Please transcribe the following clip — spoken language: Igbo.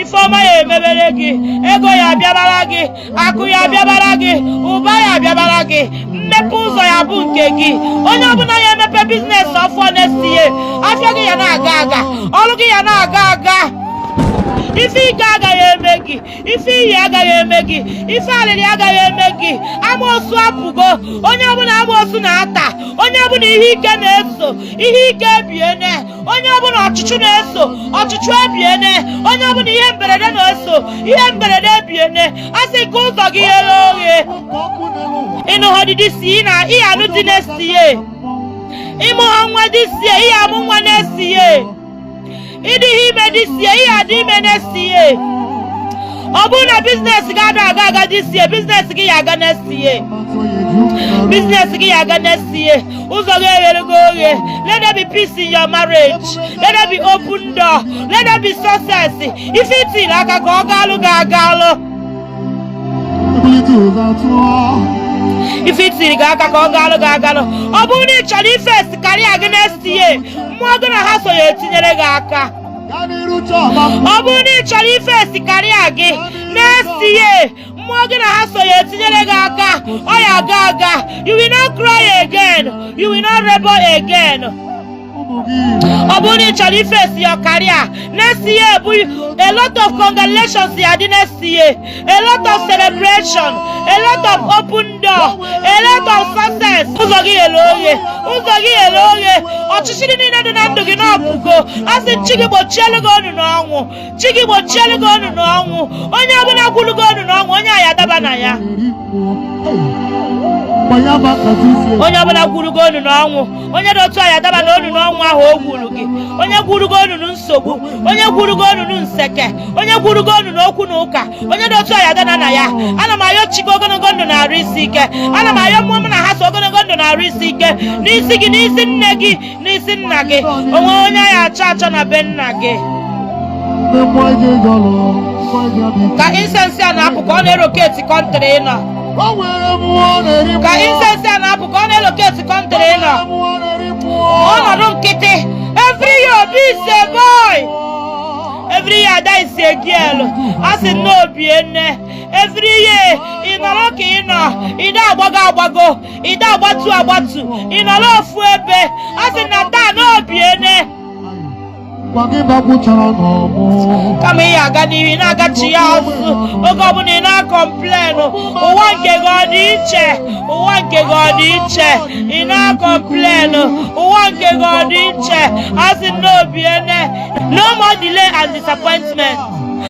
Ife ọma ya emebere gị, ego ya abịabara gị, akụ ya abịabara gị, ụba ya abịabara gị, mmepe ụzọ ya bụ nke gị. Onye ọbụla ya emepe business ọfụọ next year, afịa gị ya na-aga aga, ọrụ gị ya na-aga aga. Ife ike agaghị eme gị, ife iyi agaghị eme gị, ife alịrị agaghị eme gị. Amoosu apụgo. Onye ọbụla amoosu na-ata, onye ọbụla ihe ike na-eso, ihe ike ebiene. Onye ọbụla ọchụchụ na-eso, ọchụchụ ebiene. Onye ọbụla ihe mberede na-eso, ihe mberede ebiene. A sị ka ụzọ gị ghere oghe. Ịnụ ọdịdị si na ị anụ di next year, ịmụ ha nwa this year, ị amụ nwa next year. Ịdịghị ime this year, ị adị ime next year. Ọ bụrụ na business gị ada aga aga this year, business gị ya aga next year, business gị ya aga next year. Ụzọ gị eghere gị oghe. Let there be peace in your marriage, let there be open door, let there be success. Ife itiri aka ka ọ gaalụ gị agalụ. Ife itiri gị aka ka ọ gaalụ gị agalụ. Ọ bụrụ na ị chọrọ iface career gị next year, mmụọ gị na ha so ya etinyere gị aka. Ọ bụrụ na ị chọrọ iface career gị next year, mmụọ gị na ha so ya etinyere gị aka, ọ ya aga aga. You will not cry again, you will not rebel again. Ọ bụrụ na ị chọrọ iface your career next year, bụ a lot of congratulations ya dị next year, a lot of celebration, a lot of open door, a lot of success. Ụzọ gị ghere oghe, ụzọ gị ghere oghe. Ọchịchịrị niile dị na ndụ gị na-ọpụgo. A sị chi gị gbochielu gị onu n'ọnwụ, chi gị gbochielu gị onu n'ọnwụ. Onye ọbụla gwuru gị onu n'ọnwụ, onye a ya adaba na ya. Onye ọbụla gwuru gị onu n'ọnwụ, onye dị otu a ya adaba na onu n'ọnwụ ahụ o gwuru gị. Onye gwuru gị onunu nsogbu, onye gwuru gị onunu nseke, onye gwuru gị onunu okwu na ụka, onye dị otu a ya adana na ya. Ana m ayọ chi gị ogologo ndụ na-arụ isi ike. Ana m ayọ mmụọ m na ha so ogologo ndụ na-arụ isi ike n'isi gị, n'isi nne gị, n'isi nna gị. Onwe onye ya achọ achọ na be nna gị. Ka incense a na-apụ, ka ọ na-elocate country ị nọ. Ka incense a na-apụ, ka ọ na-elocate country ị nọ. Ọnọdụ nkịtị every year, Obi is a boy, every year Ada is a girl. A sị nne obi nne, every year ị nọrọ ka ị nọ, ị da agbago agbago, ị da agbatu agbatu, ị nọrọ ofu ebe. A sị na taa na obi nne. Kama ị ya aga n'ihu, ị na-agachi ya azụ. Oge ọbụla ị na-acomplain, ụwa nke gị ọ dị iche? Ụwa nke gị ọ dị iche? Ị na-acomplain, ụwa nke gị ọ dị iche? A sị na obi ene, no more delay and disappointment.